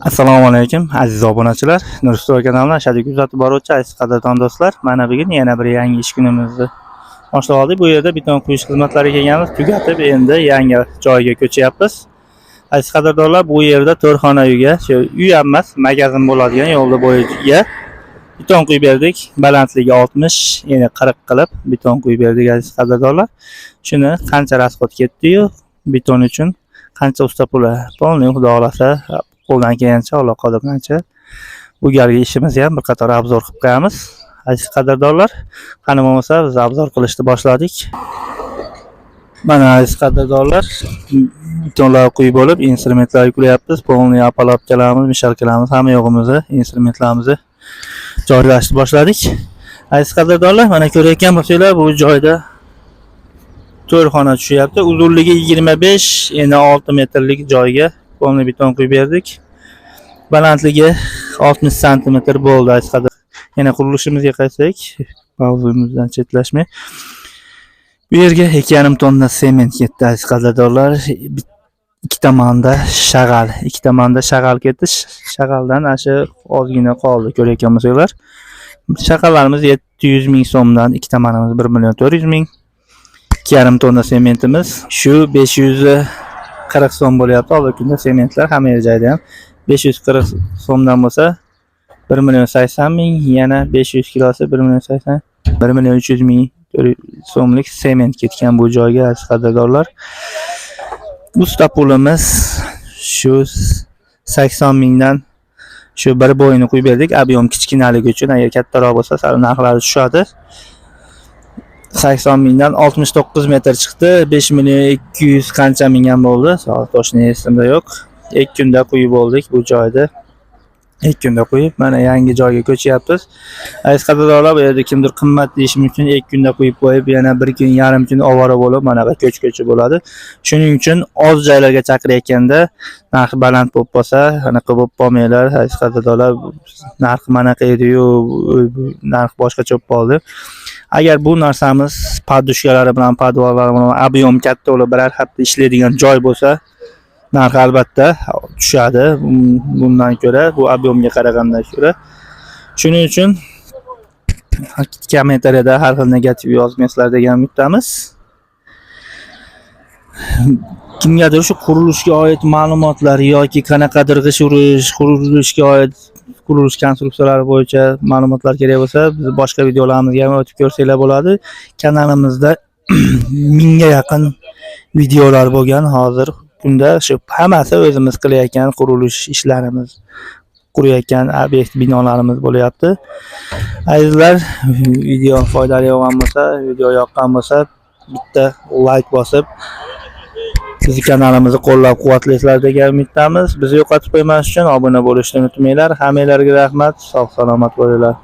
Assalomu alaykum, aziz obunachilar. Nursuv kanalidan shadid kuzatib boruvchi aziz qadrdon do'stlar. Mana bugun yana bir yangi ish kunimizni boshlab oldik. Bu yerda beton quyish xizmatlariga kelganmiz. Tugatib, endi yangi joyga ko'chyapmiz. Aziz qadrdonlar, bu yerda 4 xona uyga, shu uy ham emas, magazin bo'ladigan yo'lni bo'yiga beton quyib berdik. Balandligi 60, yana 40 qilib beton quyib berdik, aziz qadrdonlar. Shuni qancha расход ketdi-yu, beton uchun qancha usta puli, полный, xudo xohlasa, qo'ldan kelgancha, Alloh qodirgancha bu galgi ishimizni ham bir qator обзор qilib qo'yamiz. Aziz qadrdonlar, qani bo'lmasa biz обзор qilishni boshladik. Mana, aziz qadrdonlar, betonlar quyib bo'lib, instrumentlar yuklayapmiz. Полный опалубка larimiz, мешалка larimiz, hamma yo'g'imizni, instrumentlarimizni joylashni boshladik. Aziz qadrdonlar, mana ko'rayotgan bo'lsanglar, bu joyda 4 xona tushyapti. Uzunligi 25, eni 6 metrlik joyga полный beton quyib berdik. Balandligi 60 santimetr bo'ldi, aziz qadr. Yana qurilishimizga qaytsak, mavzumizdan chetlashmay. Bu yerga 2,5 tonna sement ketdi, aziz qadrdonlar. Ikki tomonda shag'al, ikki tomonda shag'al ketdi. Shag'aldan ana shu ozgina qoldi, ko'rayotgan bo'lsanglar. Shag'allarimiz 700 ming so'mdan, ikki tomonimiz 1 million 400 ming. 2,5 tonna sementimiz shu 540 so'm bo'lyapti. Hozirgi kunda sementlar hamma yer joyda ham 540 so'mdan bo'lsa, 1 million 80 ming, yana 500 kilosi 1 million 80, 1 million 300 ming so'mlik sement ketgan bu joyga, aziz qadrdonlar. Usta pulimiz shu 80 mingdan shu bir bo'yini quyib berdik. Объем kichkinaligi uchun, agar kattaroq bo'lsa, sal narxlari tushadi. 80 mingdan 69 metr chiqdi. 5 million 200 qancha ming ham bo'ldi. Hozir точно esimda yo'q. 2 kunda quyib bo'ldik bu joyda. 2 kunda quyib, mana yangi joyga ko'chyapmiz. Aziz qadrdonlar, bu yerda kimdir qimmat deyishi mumkin. 2 kunda quyib qo'yib, yana bir kun, yarim kun ovora bo'lib, manaqa ko'ch-ko'chi bo'ladi. Shuning uchun oz joylarga chaqirayotganda narxi baland bo'lib qolsa, anaqa bo'lib qolmanglar, aziz qadrdonlar, narxi manaqa edi-yu, narx boshqacha bo'lib qoldi. Agar bu narsamiz подушка lari bilan, подвал lari bilan объем katta bo'lib, biror hafta ishlaydigan joy bo'lsa, narxi albatta tushadi. Bundan ko'ra, bu объем ga qaraganda ko'ra. Shuning uchun kommentariyada har xil negativ yozmaysizlar degan umiddamiz. Kimgadir shu qurilishga oid ma'lumotlar yoki qanaqadir g'isht urish, qurilishga oid qurilish konstruksiyalari bo'yicha ma'lumotlar kerak bo'lsa, biz boshqa videolarimizga ham o'tib ko'rsanglar bo'ladi. Kanalimizda 1000 ga yaqin videolar bo'lgan hozir kunda, shu hammasi o'zimiz qilayotgan qurilish ishlarimiz, qurayotgan obyekt binolarimiz bo'lyapti. Azizlar, video foydali bo'lgan bo'lsa, video yoqqan bo'lsa, bitta layk bosib, bizni kanalimizni qo'llab-quvvatlaysizlar degan umiddamiz. Bizni yo'qotib qo'ymas uchun obuna bo'lishni unutmanglar. Hammanglarga rahmat. Sog' salomat bo'linglar.